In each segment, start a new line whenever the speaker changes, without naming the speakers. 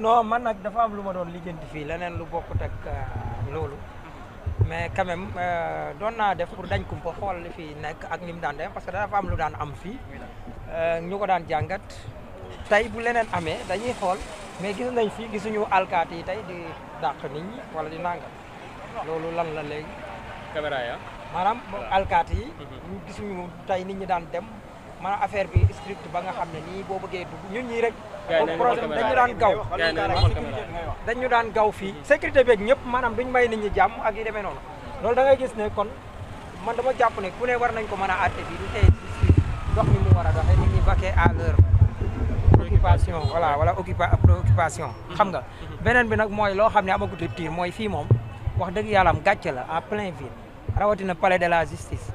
non man nag dafa am lu ma doon lijjanti fii leneen lu bokkut ak loolu mais quand même doon naa def pour dañ kumpa xool li fi nekk ak ni mu daan dem parce que dafa am lu daan am fii ñu ko daan jàngat tey bu leneen amee dañuy xool mais gis nañ fii gisuñu alkaati yi tey di dàq nit ñi wala di nangam loolu lan la léegi.
caméra ya
maanaam alkaati yi. ñu gisuñu tey nit ñi daan dem maanaam affaire bi strict ba nga xam ne nii boo bëggee dugg ñun ñii rek. dañu daan gaw dañu daan gaw fii sécurité beeg ñëpp maanaam duñ may nit ñi jàmm ak yu demee noonu loolu da ngay gis ne kon man dama jàpp ne ku ne war nañ ko mën a àtte bi du tey dox ni mu war a doxee nit ñi vaquer à leur occupation voilà wala préoccupation xam nga beneen bi nag mooy loo xam ne amagut a tiir mooy fii moom wax dëgg yàlla am gàcce la en plein ville rawatina palais de la justice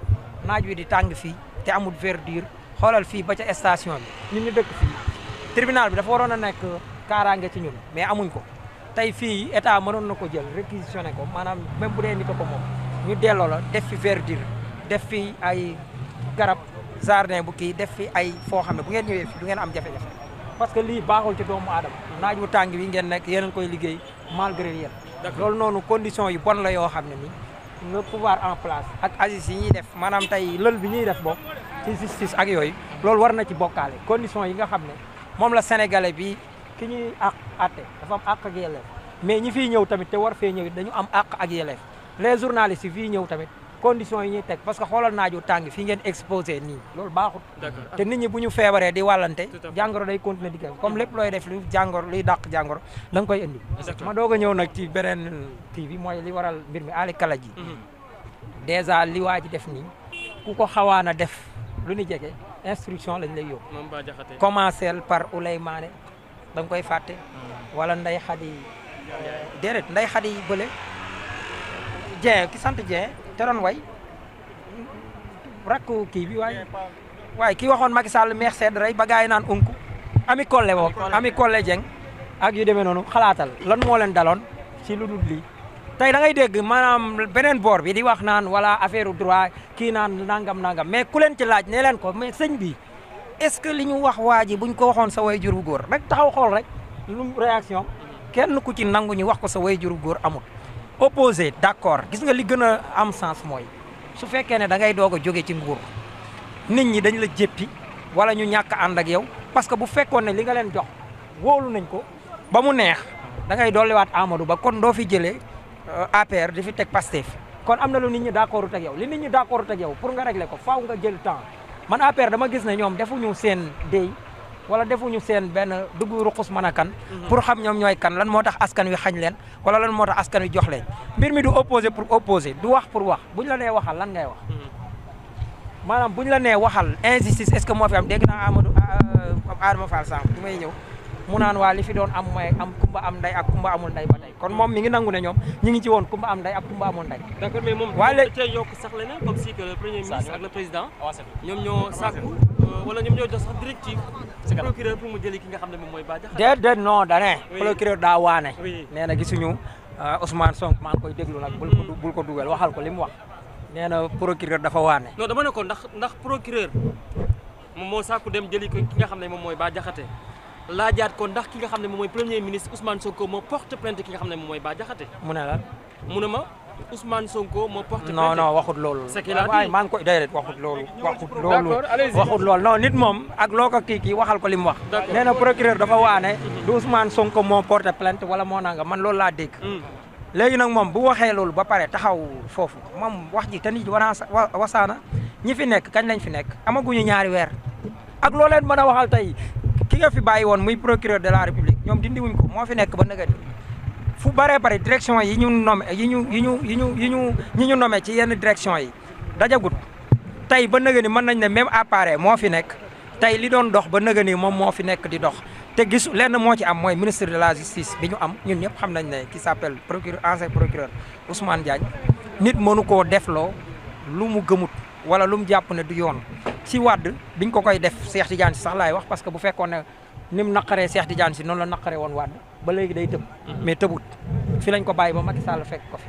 naaj wi di tàng fii te amul verdure xoolal fii ba ca station bi ñun ñu dëkk fii tribunal bi dafa waroon a nekk kaaraange ci ñun mais amuñ ko tey fii état mënoon na ko jël réquisitionné ko maanaam même bu dee nit ko moom ñu delloo la def fi verdure def fi ay garab jardin bu kii def fi ay foo xam ne bu ngeen ñëwee fii du ngeen am jafe-jafe parce que lii baaxul ci doomu aadama naaj bu tàng wi ngeen nekk yéen a koy liggéey malgré yéen loolu noonu condition yu bon la yoo xam ne ni le pouvoir en place ak agis yi ñuy def maanaam tey lël bi ñuy def bokk ci justice ak yooyu loolu war na ci bokkaale condition yi nga xam ne moom la sénégalais bi ki ñuy àtte dafa am àq ak yelleef mais ñi fiy ñëw tamit te war fee ñëw it dañu am àq ak yelleef les journalistes yi fii ñëw tamit conditions yi ñuy teg parce que xoolal naaju tàng fii ngeen exposé nii loolu baaxut te nit ñi bu ñu feebaree di wàllante jàngoro day continuer di comme lépp looy def lu jàngoro luy dàq jàngoro da nga koy indi ma doog a ñëw nag ci beneen kii bi mooy li waral mbir mi Ali Kala ji dèjà li waa ji def nii ku ko xawaana def lu ñu jege instruction lañ lay yóbbu commencer par Ouleymane da nga koy fàtte wala nday xadi déedéet nday xadi bële Dieng ki sant Dieng te doon way rakku kii bi waaye ki waxoon Macky Sall meex sedd rey ba gars yi naan unku Ami Collé woo Ami Collé Dieng ak yu demee noonu xalaatal lan moo leen daloon ci lu dul lii tey da ngay dégg maanaam beneen boor bi di wax naan wala affaire droit kii naan nangam mais ku leen ci laaj ne leen ko mais sëñ bi est-ce que li ñu wax waa ji buñ ko waxoon sa way jur bu góor rek taxaw xool rek lu réaction kenn ku ci nangu ñu wax ko sa way jur bu góor amul opposé d'accord gis nga li gën a am sens mooy su fekkee ne da ngay doog a jóge ci nguur nit ñi dañ la jéppi wala ñu ñàkk ànd ak yow parce que bu fekkoon ne li nga leen jox wóolu nañ ko ba mu neex da ngay dolliwaat Amadou Ba kon doo fi jëlee APR di fi teg Pastef kon am na lu nit ñi d'accordut ak yow li nit ñi d'accordut ak yow pour nga régler ko faaw nga jël temps man APR dama gis ne ñoom defuñu seen déy wala defuñu seen benn dugg ruqus mën a kan pour xam ñoom ñooy kan lan moo tax askan wi xañ leen wala lan moo tax askan wi jox leen mbir mi du opposé pour opposé du wax pour wax buñ la nee waxal lan ngay wax maanaam buñ la nee waxal injustice est-ce que moo fi am dégg naa Adama Fall Samb du may ñëw mu naan waa li fi doon am mooy am kumba am nday ak kumba amul nday ba tey kon moom mi ngi nangu ne ñoom ñi ngi ci woon kumba am nday ak kumba amul nday
d'accord mais moom waaye cee yokk sax la ne comme si que le premier ministre ak le président ñoom ñoo sàkku wala ñoom ñoo jox sax directive procureur pour mu jëli ki nga xam ne moom mooy Bah Diakhaté
déedéet non dane procureur daa waane nee na gisuñu Ousmane Sonko maa ngi koy déglu nag bul ko dugal waxal ko li mu wax nee na procureur dafa waane
non dama ne ko ndax procureur moom moo sàkku dem jëli ko ki nga xam ne moom mooy Bah Diakhaté laajaat ko ndax ki nga xam ne moom mooy premier ministre Ousmane Sonko moo porte plainte ki nga xam ne moom mooy Bah Diakhaté
mu ne lan
mu ne ma Ousmane Sonko moo porte plainte
non waxut loolu
c'est qu'il a dit
waaye maa ngi koy déedéet waxut loolu non nit moom ak loo ko kii waxal ko li mu wax nee na procureur dafa waane du Ousmane Sonko moo porte plainte wala moo nanga man loolu laa dégg léegi nag moom bu waxee loolu ba pare taxaw foofu moom wax ji te nit wasaana ñi fi nekk kañ lañ fi nekk amaguñu ñaari weer ak loo leen mën a waxal tey ki nga fi bàyyi woon muy procureur de la république ñoom dindi wuñ ko moo fi nekk ba nëgëni fu baree bari direction yi ñu nommé ñi ñu nommé ci yenn direction yi dajagut tey ba nëgëni mën nañ ne même appareil moo fi nekk tey li doon dox ba nëgëni moom moo fi nekk di dox te gis lenn moo ci am mooy ministre de la justice bi ñu am ñun ñëpp xam nañ ne qui s'appelle procureur ancien procureur Ousmane Diagne nit mënu koo defloo lu mu gëmut wala lu mu jàpp ne du yoon ci Wàdd biñ ko koy def Cheikh Tidiane si sax laay wax parce que bu fekkoon ne ni mu naqaree Cheikh Tidiane si noonu la naqaree woon Wàdd ba léegi day tëb mais tëbut fi lañ ko bàyyi ba Macky Sall fekk ko fi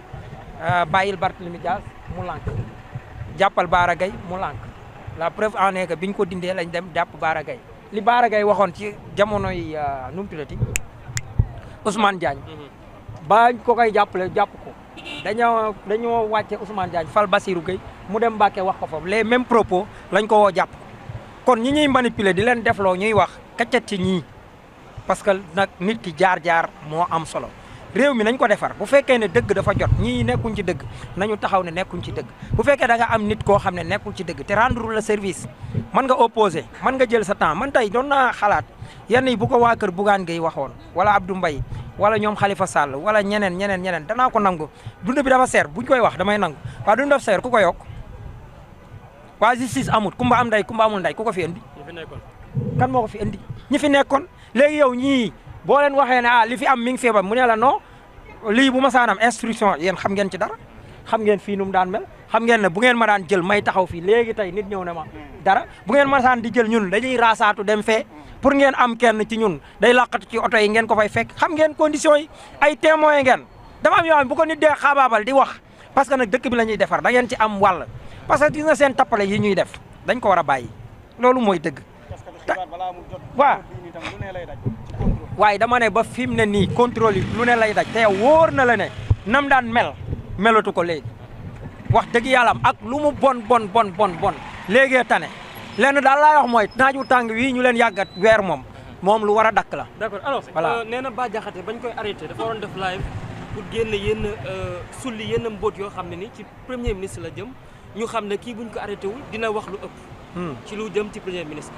bàyyil Barthélémy Dias mu lànk jàppal Bara Gaye mu lànk la preuve en est que biñ ko dindee lañ dem jàpp Bara Gaye li Bara Gaye waxoon ci jamonoy nu mu tuddati Ousmane Diagne bañ ko koy jàppale jàpp ko dañoo wàcce Ousmane Diagne fal Bassirou Gueye mu dem Mbacké wax ko foofu les mêmes propos lañ ko woo jàpp kon ñi ñuy manipuler di leen defloo ñuy wax kaccat ci ñii parce que nag nit ki jaar-jaar moo am solo réew mi nañ ko defar bu fekkee ne dëgg dafa jot ñii nekkuñ ci dëgg nañu taxaw ne nekkuñ ci dëgg bu fekkee da nga am nit koo xam ne nekkul ci dëgg te rendre le service mën nga opposé mën nga jël sa temps man tey doon naa xalaat yenn yi bu ko waa kër Bougane Gueye waxoon wala Abdou Mbaye wala ñoom Khalifa Sall wala ñeneen danaa ko nangu dund bi dafa seer buñ koy wax damay nangu waaw dund dafa seer ku ko yokk waa justice amut kumba am nday kumba amul nday ku ko fi indi kan moo ko fi indi ñi fi nekkoon léegi yow ñii boo leen waxee ne li fi am mi ngi fi ba mu ne la non lii bu ma saan am instruction yéen xam ngeen ci dara xam ngeen fii nu mu daan mel xam ngeen ne bu ngeen ma daan jël may taxaw fii léegi tey nit ñëw ne ma dara bu ngeen ma saan di jël ñun dañuy raasaatu dem fee pour ngeen am kenn ci ñun day laqatu ci oto yi ngeen ko fay fekk xam ngeen conditions yi ay témoins ngeen dama am yoo xam bu ko nit dee xaabaabal di wax parce que nag dëkk bi la ñuy defar da ngeen ci am wàll parce que gis nga seen tappale yi ñuy def dañ ko war a bàyyi loolu mooy dëgg waaw waaye dama ne ba fi mu ne nii contrôle yi lu ne lay daj te wóor na la ne nam daan melatu ko léegi wax dëgg yàlla am ak lu mu bon léegi tane lenn daal laay wax mooy naaju tàng wii ñu leen yàggat weer moom lu war a dakk la.
d'accord alors voilà nee na Bah Diakhaté bañ koy arrêté dafa waroon def live pour génn yenn sulli yenn mbóot yoo xam ne ni ci premier ministre la jëm ñu xam ne kii buñ ko arrêté wul dina wax lu ëpp. ci lu jëm ci premier ministre.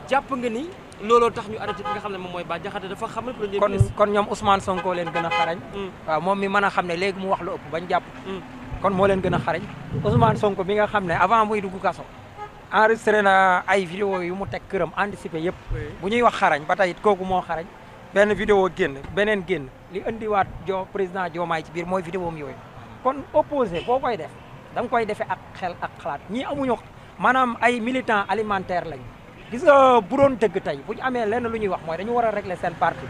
jàpp nga ni looloo tax ñu arrêté ki nga xam ne moom mooy Bah Diakhaté dafa xam ne premier ministre.
kon ñoom Ousmane Sonko leen gën a xarañ. waaw moom mi mën a xam ne léegi mu wax lu ëpp bañ jàpp. kon moo leen gën a xarañ Ousmane Sonko bi nga xam ne avant muy dugg kaso enregistré na ay vidéo yu mu teg këram anticipé yëpp. bu ñuy wax xarañ ba tey kooku moo xarañ. benn vidéo génn beneen génn li indiwaat président Diomaye ci biir mooy vidéo am yooyu. kon opposé boo koy def da nga koy defee ak xel ak xalaat ñii amuñu maanaam ay militants alimentaires lañ. gis nga bu doon dëgg tey bu ñu amee lenn lu ñuy wax mooy dañu war a régler seen parti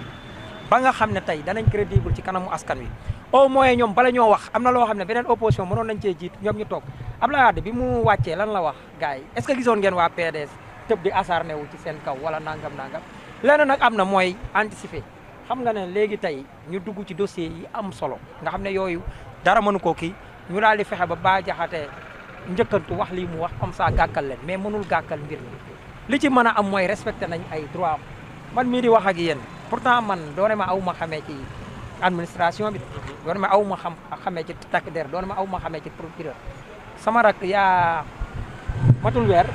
ba nga xam ne tey danañ crédible ci kanamu askan wi au moins ñoom bala ñoo wax am na loo xam ne beneen opposition mënoon nañ cee jiit ñoom ñu toog Abdoulaye Wade bi mu wàccee lan la wax gars yi est-ce que gisoon ngeen waa PDS tëb di acharné wu ci seen kaw wala nangam lenn nag am na mooy anticiper xam nga ne léegi tey ñu dugg ci dossier yi am solo nga xam ne yooyu dara mënu koo kii ñu daal di fexe ba Bah Diakhaté njëkkantu wax lii mu wax comme ça gàkkal leen mais mënul gàkkal mbir mi li ci mën a am mooy respecté nañ ay droit am man mii di wax ak yéen pourtant man doone ma aw ma xamee ci administration bi doone ma aw ma xamee ci takk der doone ma aw ma xamee ci procureur sama rak yaa matul weer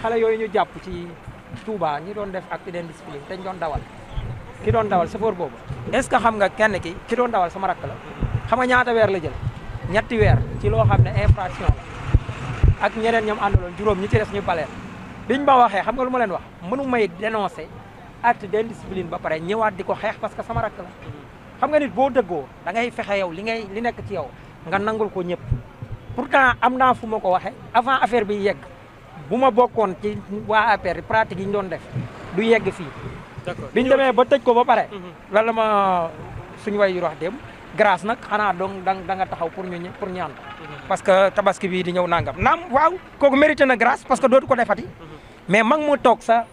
xale yooyu ñu jàpp ci Touba ñi doon def acte d'indiscipline te ñu doon dawal ki doon dawal chauffeur boobu est-ce que xam nga kenn ki doon dawal sama rak la xam nga ñaata weer la jël ñetti weer ci loo xam ne infraction la ak ñeneen ñoom àndaloon juróom ñi ci des ñu baleen biñ ma waxee xam nga lu ma leen wax mënu may dénoncer acte d'indiscipline ba pare ñëwaat di ko xeex parce que sama rakk la xam nga nit boo dëggoo da ngay fexe yow li nekk ci yow nga nangul ko ñëpp pourtant am naa fu ma ko waxee avant affaire bi yegg bu ma bokkoon ci waa APR pratique yi ñu doon def du yegg fii biñ demee ba tëj ko ba pare lan la ma suñu way wax dem grâce nag xanaa donc da nga taxaw pour ñaan parce que tabaski bii di ñëw nangam naam waaw kooku mérité na grâce parce que dootu ko defati mais mag mu toog sa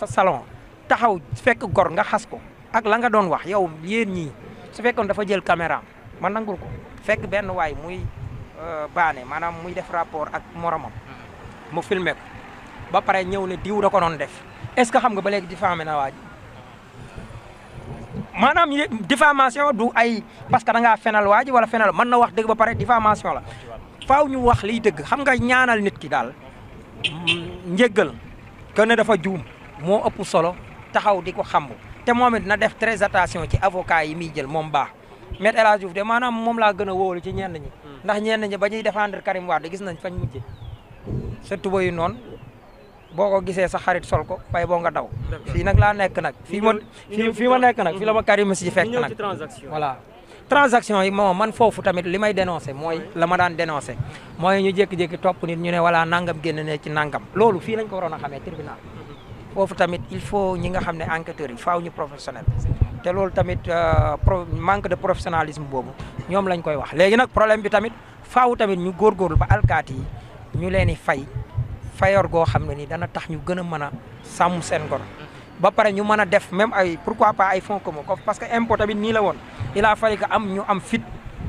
salon taxaw fekk gor nga xas ko ak la nga doon wax yow yéen ñii su fekkoon dafa jël caméra ma nangul ko fekk benn waay muy baane maanaam muy def rapport ak moromam mu filmé ko ba pare ñëw ne diw da ko doon def est-ce que xam nga ba léegi diffamé na waaj maanaam diffamation du ay parce que da ngaa fenal waa ji wala fenal mën na wax dëgg ba pare diffamation la faaw ñu wax liy dëgg xam nga ñaanal nit ki daal njéggal que ne dafa juum moo ëpp solo taxaw di ko xambu te moom it na def très attention ci avocat yi muy jël moom baax Maître El Hadji Diouf de maanaam moom laa gën a wóolu ci ñenn ñi ndax ñenn ñi ba ñuy défendre Karim Wade gis nañ fañ mujje sa tuba yu noonu boo ko gisee sa xarit sol ko bay boo nga daw fii nag laa nekk nag fii ma nekk nag fii la ma Karim si fekk nag voilà transaction yi moom man foofu tamit li may dénoncé mooy la ma daan dénoncé mooy ñu jékki-jékki topp nit ñu ne voilà nangam génn ne ci nangam loolu fii lañ ko waroon a xamee tribunal foofu tamit il faut ñi nga xam ne enquêteurs yi faaw ñu professionnel te loolu tamit manque de professionnalisme boobu ñoom lañ koy wax léegi nag problème bi tamit faaw tamit ñu góorgóorlu ba alkaati yi ñu leen di fayor goo xam ne ni dana tax ñu gën a mën a sàmm seen ngor ba pare ñu mën a def même ay pourquoi pas ay fonds communs parce que impôt tamit nii la woon il a fallu que ñu am fit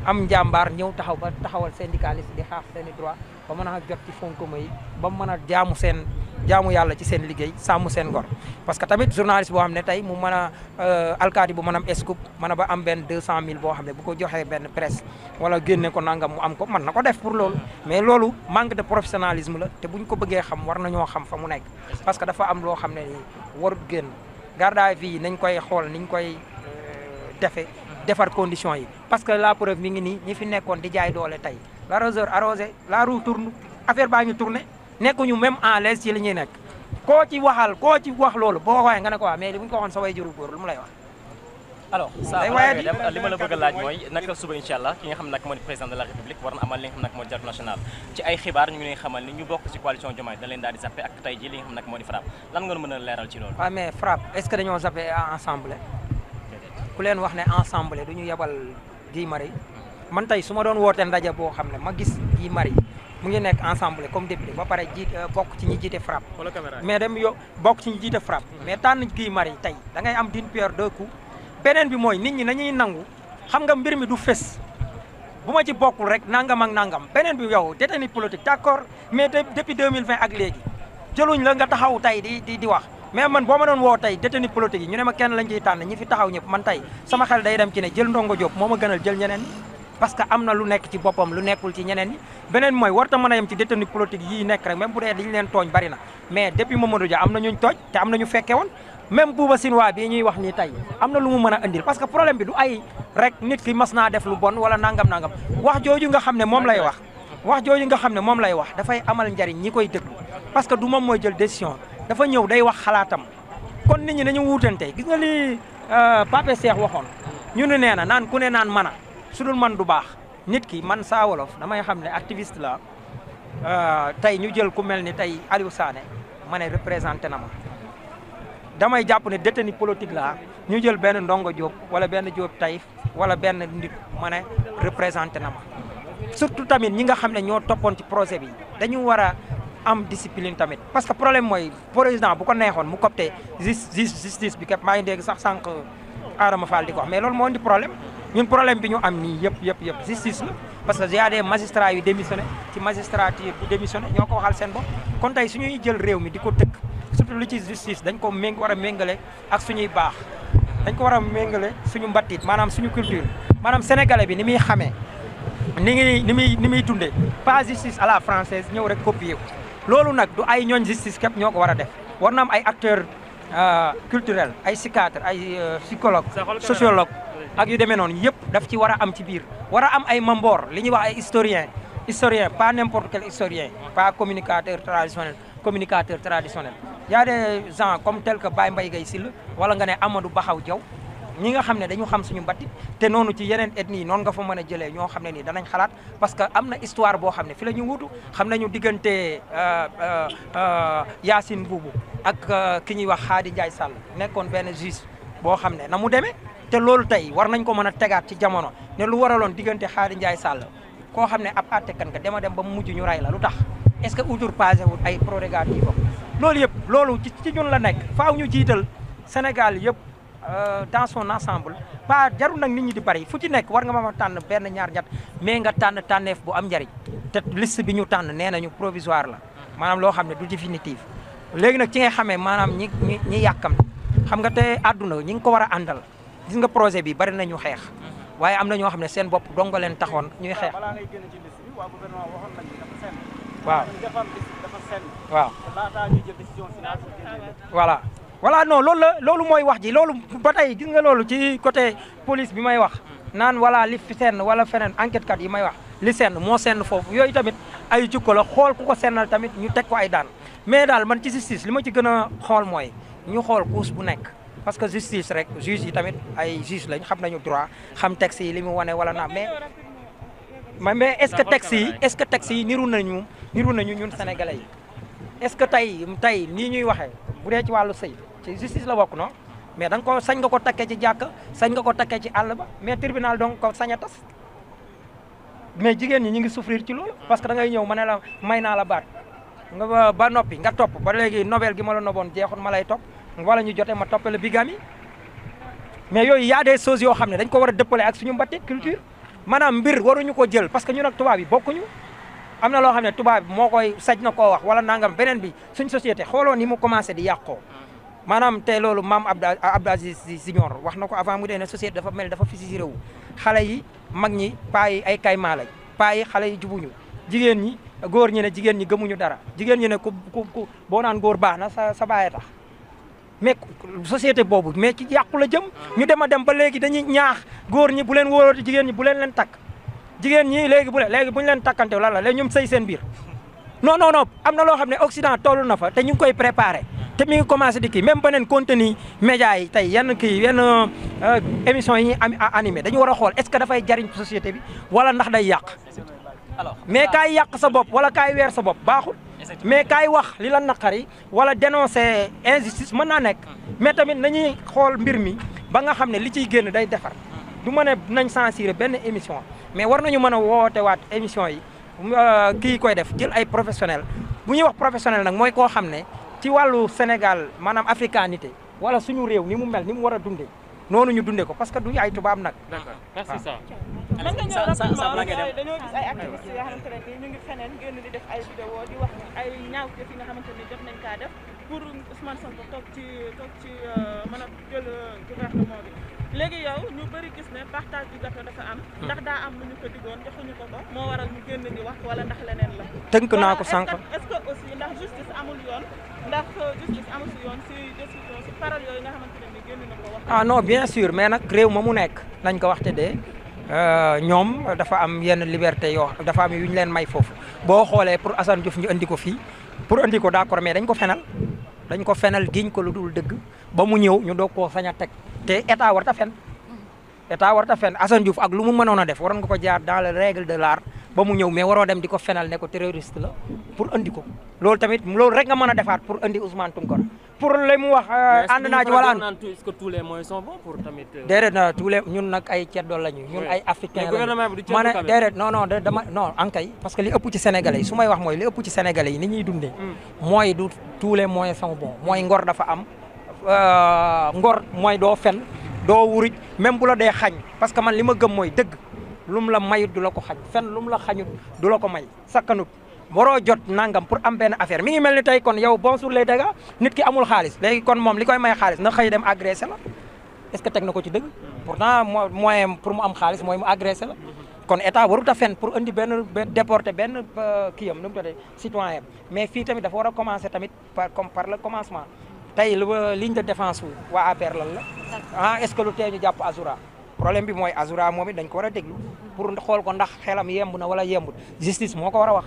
am njàmbaar ñëw taxaw ba taxawal syndicaliste di xaar seen i droit ba mën a jot ci fonds communs yi ba mën a jaamu yàlla ci seen liggéey sàmm seen ngor parce que tamit journaliste boo xam ne tey mu mën a alkaati bu mën a am scoop mën a ba am benn 200000 boo xam ne bu ko joxee benn presse wala génne ko nangam mu am ko mën na ko def pour loolu mais loolu manque de professionnalisme la te buñ ko bëggee xam war nañoo xam fa mu nekk parce que dafa am loo xam ne ni warut génn garde à vue yi nañ koy xool niñ koy defar conditions yi parce que la preuve mi ngi nii ñi fi nekkoon di jaay doole tey l'arroseur arrosé la roue tourne affaire baa ñu tourné nekkuñu même en l'aise ci li ñuy nekk koo ci wax loolu boo waxee nga ne ko waa mais li bu ñu ko waxoon sa way juru góor lu mu lay wax
alors saa li ma la bëgg a laaj mooy naka suba incha allah ki nga xam nag moo di président de la république war na amal li nga xam nag moo di dialogue national ci ay xibaar ñu ngi xamal ni ñu bokk ci coalition Diomaye da leen daal di zappé ak tey ji li nga xam nag moo di FRAPP lan nga mën a leeral ci loolu
waaw mais FRAPP est-ce que dañoo zappé ensemble ku leen wax ne ensemble du ñu yebal Guy Marius man tey su ma doon wootee ndaje boo xam ne ma gis Guy Marius mu ngi nekk ensemble comme député ba pare bokk ci ñi jiite FRAPP mais bokk ci ñi jiite FRAPP mais tànn Guy Marius tey da ngay am d'une pierre deux coups beneen bi mooy nit ñi nañuy nangu xam nga mbir mi du fës bu ma ci bokkul rek nangam ak nangam beneen bi yow détenu politique d'accord mais depuis 2020 ak léegi jëluñ la nga taxaw tey di wax mais man boo ma doon woo tey détenu politique yi ñu ne ma kenn lañ ciy tànn ñi fi taxaw ñëpp man tey sama xel day dem ci ne jël Ndongo Diop moo ma gënal jël ñeneen ñi parce que am na lu nekk ci boppam lu nekkul ci ñeneen ñi beneen mooy warta mën a yem ci détenu politique yii nekk rek même bu dee dañu leen tooñ bari na mais depuis Mamadou Dia am na ñuñ tooñ te am na ñu fekke woon même Bouba Sinoa bii ñuy wax nii tey am na lu mu mën a andil parce que problème bi du ay rek nit ki mas naa def lu bon wala nangam wax jooju nga xam ne moom lay wax dafay amal njariñ ñi koy déglu parce que du moom mooy jël décision dafa ñëw day wax xalaatam kon nit ñi nañu wuutante gis nga li Pape Cheikh waxoon ñu ne nee na naan ku ne naan mana su dul man du baax nit ki man Saa Wolof damay xam ne activiste la tey ñu jël ku mel ni tey Aliou Sané ma ne représenté na ma damay jàpp ne détenu politique la ñu jël benn Ndongo Diop wala benn Diop Taïf wala benn nit ma ne représenté na ma surtout tamit ñi nga xam ne ñoo toppoon ci projet bi dañu war a am discipline tamit parce que problème mooy président bu ko neexoon mu copte justice bi képp maa ngi dégg sax sànq Adama Fall di ko wax mais loolu moo indi problème ñun problème bi ñu am nii yëpp justice la parce que y a des magistrats yu démissionné ci magistrature bu démissionné ñoo ko waxal seen bopp kon tey suñuy jël réew mi di ko tëkk surtout lu ci justice dañ ko war a méngale ak suñuy baax dañ ko war a méngale suñu mbattit maanaam suñu culture maanaam sénégalais bi ni muy xamee ni muy dundee pas justice à la française ñëw rek copier ko loolu nag du ay ñooñ justice képp ñoo ko war a def war na am ay acteurs culturels ay psychiatre ay psychologue sociologue ak yu demee noonu yëpp daf ci war a am ci biir war a am ay mamboor li ñuy wax ay historien pas n'importe quel historien pas communicateur traditionnel y a des gens comme tel que Baye Mbaye Guèye Sylla wala nga ne Amadou Baxaw Diaw ñi nga xam ne dañu xam suñu mbatti te noonu ci yeneen ethnie noonu nga fa mën a jëlee ñoo xam ne nii danañ xalaat parce que am na histoire boo xam ne fi la ñu wutu xam nañu diggante Yacine Boubou ak ki ñuy wax Khady Ndiaye Sall nekkoon benn juge boo xam ne na mu demee te loolu tey war nañ ko mën a tegaat ci jamono ne lu waraloon diggante Khady Ndiaye Sall koo xam ne ab àttekat nga dem ba mu mujj ñu rey la lu tax est-ce que usurpation wut ay prérogatives loolu yëpp loolu ci ñun la nekk faaw ñu jiital Sénégal yëpp dans son ensemble pas jarul nag nit ñi di bari fu ci nekk war nga ma tànn benn ñaar ñett mais nga tànneef bu am njariñ te liste bi ñu tànn nee nañu provisoire la maanaam loo xam ne du définitif léegi nag ci nga xamee maanaam ñi yàkkam xam nga te àdduna ñi ngi ko war a àndal gis nga projet bi bari nañu xeex waaye am na ñoo xam ne seen bopp donga leen taxoon ñuy xeex waaw voilà non loolu mooy wax ji loolu ba tey gis nga loolu ci côté police bi may wax naan voilà li fi senn wala feneen enquête kat yi may wax li senn moo senn foofu yooyu tamit ay jukko la xool ku ko sennal tamit ñu teg ko ay daan mais daal man ci justice li ma ci gën a xool mooy ñu xool couche bu nekk parce que justice rek juge yi tamit ay juge lañ xam nañu droit xam texte yi li mu wane wala naa mais est-ce que texte yi niru nañu ñun sénégalais yi est-ce que tey nii ñuy waxee bu dee ci wàllu sëy ci justice la bokk non mais da nga ko sañ nga ko takkee ci jàkk sañ nga ko takkee ci àll ba mais tribunal donc ko sañ a tas mais jigéen ñi ñu ngi souffrir ci loolu parce que da ngay ñëw ma ne la may naa la baat nga ba noppi nga topp ba léegi nobel gi ma la noboon jeexul ma lay topp wala ñu jote ma toppale bigamie mais yooyu y a des choses yoo xam ne dañ ko war a dëppale ak suñu mbatti culture maanaam mbir waruñu ko jël parce que ñun ak tubaab yi bokkuñu am na loo xam ne tubaab bi moo koy saj na koo wax wala nangam beneen bi suñ société xooloo ni mu commencé di yàqoo maanaam te loolu maam Abdou Aziz Junior wax na ko avant mu dee ne société dafa mel dafa fissuré wu xale yi mag ñi paa yi ay kaymaa lañ paa yi xale yi jubuñu jigéen ñi góor ñi ne jigéen ñi gëmuñu dara jigéen ñi ne ku boo naan góor baax na sa baay tax mais société boobu mais ci yàqu la jëm ñu dem a dem ba léegi dañuy ñaax góor ñi bu leen wóorooti jigéen ñi bu leen takk jigéen ñi léegi bu ñu leen takkante lan la léegi ñoom sëy seen biir non am na loo xam ne Occident toll na fa te ñu ngi koy préparé te mi ngi commencé di kii même beneen contenu média yi tey yenn émission yi ñuy animé dañu war a xool est-ce que dafay jariñ société bi wala ndax day yàq mais kaay yàq sa bopp wala kaay weer sa bopp baaxul mais kaay wax li la naqari wala dénoncer injustice mën naa nekk mais tamit nañuy xool mbir mi ba nga xam ne li ciy génn day defar du ma ne nañ censurer benn émission mais war nañu mën a wootewaat émission yi kii koy def jël ay professionnel bu ñuy wax professionnel nag mooy koo xam ne ci wàllu Sénégal maanaam africanité wala suñu réew ni mu mel ni mu war a dundee noonu ñu dundee ko parce que du ay tubaab nag.
d'accord merci ça.
mën nga ñëw rapidement dañoo gis ay activistes yoo xamante ne nii ñu ngi feneen génn di def ay vidéo di wax ay ñaawteef yi nga xamante ni jot nañ kaa def pour Ousmane Sonko toog ci mën a jël gouvernement bi léegi yow ñu bëri gis ne partage du gâteau dafa am ndax daa am lu ñu ko digoon joxuñu ko moo waral ñu génn di wax wala ndax leneen la.
tënk naa ko sànq
est-ce que aussi ndax justice amul yoon ndax justice amul si yoon si décision si parole yooyu nga xamante ne nii génn na ko wax.
ah non bien sûr mais nag réew ma mu nekk nañ ko waxte de ñoom dafa am yenn liberté yoo dafa am yu ñu leen may foofu boo xoolee pour Assane Diouf ñu andi ko fii pour andi ko d'accord mais dañ ko fenal giñ ko lu dul dëgg ba mu ñëw ñu doog koo sañ a teg te état war ta fen Assane Diouf ak lu mu mënoon a def waroon nga ko jaar dans les règles de l'art ba mu ñëw mais waroo dem di ko fenal ne ko terroriste la pour andi ko loolu tamit loolu rek nga mën a defaat pour andi Ousmane Tounkara pour li mu wax ànd naa ci wala ànd
est-ce que tous les moyens sont bons pour tamit
déedéet na tous les ñun nag ay ceddo lañu ñun ay africain lañu ma ne déedéet non ankay parce que li ëpp ci sénégalais yi su may wax mooy li ëpp ci sénégalais yi ni ñuy dundee mooy du tous les moyens sont bons mooy ngor dafa am ngor mooy doo fen doo wuruj même bu la dee xañ parce que man li ma gëm mooy dëgg lum la mayut du la ko xañ fen lum la xañut du la ko may sakkanut waroo jot nangam pour am benn affaire mi ngi mel ni tey kon yow bonjour les dégâts nit ki amul xaalis léegi kon moom li koy may xaalis na xëy dem agressé la est-ce que teg na ko ci dëgg pourtant moyen pour mu am xaalis mooy mu agressé la kon état warut a fen pour indi benn déporter benn kiyam nu mu tuddee citoyen mais fii tamit dafa war a commencer tamit par le commencement tey ligne de défense wu waa APR lan la est-ce que lu tee ñu jàpp Azoura problème bi mooy Azoura moom it dañ ko war a déglu pour xool ko ndax xelam yemb na wala yembut justice moo ko war a wax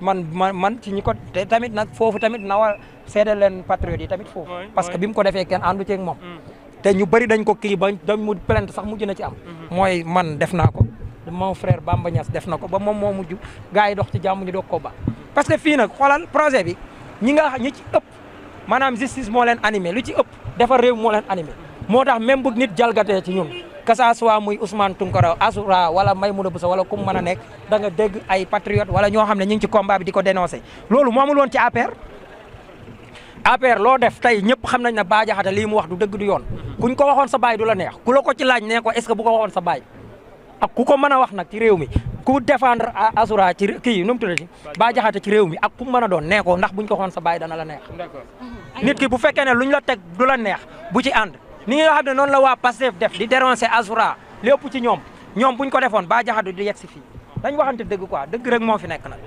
man ci ñi ko te tamit nag foofu tamit na war seedal leen patriote yi tamit foofu parce que bi mu ko defee kenn àndu ceeg moom te ñu bëri dañ ko kii ba dañ mu plainte sax mujj na ci am mooy man def naa ko mon frère Bamba Niass def na ko ba moom moo mujj gars yi dox ci jàmm ñu doog ko ba parce que fii nag xoolal projet bi ñi ci ëpp maanaam justice moo leen animé lu ci ëpp defar réew moo leen animé moo tax même bu nit jalgatee ci ñun que ça soit muy Ousmane Tounkara Azoura wala Maïmouna Bousso wala ku mu mën a nekk da nga dégg ay patriote wala ñoo xam ne ñu ngi ci combat bi di ko dénoncer loolu moo amul woon ci APR loo def tey ñëpp xam nañ ne Bah Diakhaté lii mu wax du dëgg du yoon kuñ ko waxoon sa baay du la neex ku la ko ci laaj nee ko est-ce que bu ko waxoon sa baay ak ku ko mën a wax nag ci réew mi ku défendre Azoura ci kii nu mu tuddati Bah Diakhaté ci réew mi ak ku mën a doon nee ko ndax buñ ko waxoon sa baay dana la neex nit ki bu fekkee ne luñ la teg du la neex bu ci ànd ni nga xam ne noonu la waa Pastef def di dénoncer Azoura lépp ci ñoom buñ ko defoon Bah Diakhaté du yegg si fii dañ waxante dëgg quoi dëgg rek moo fi nekk nag.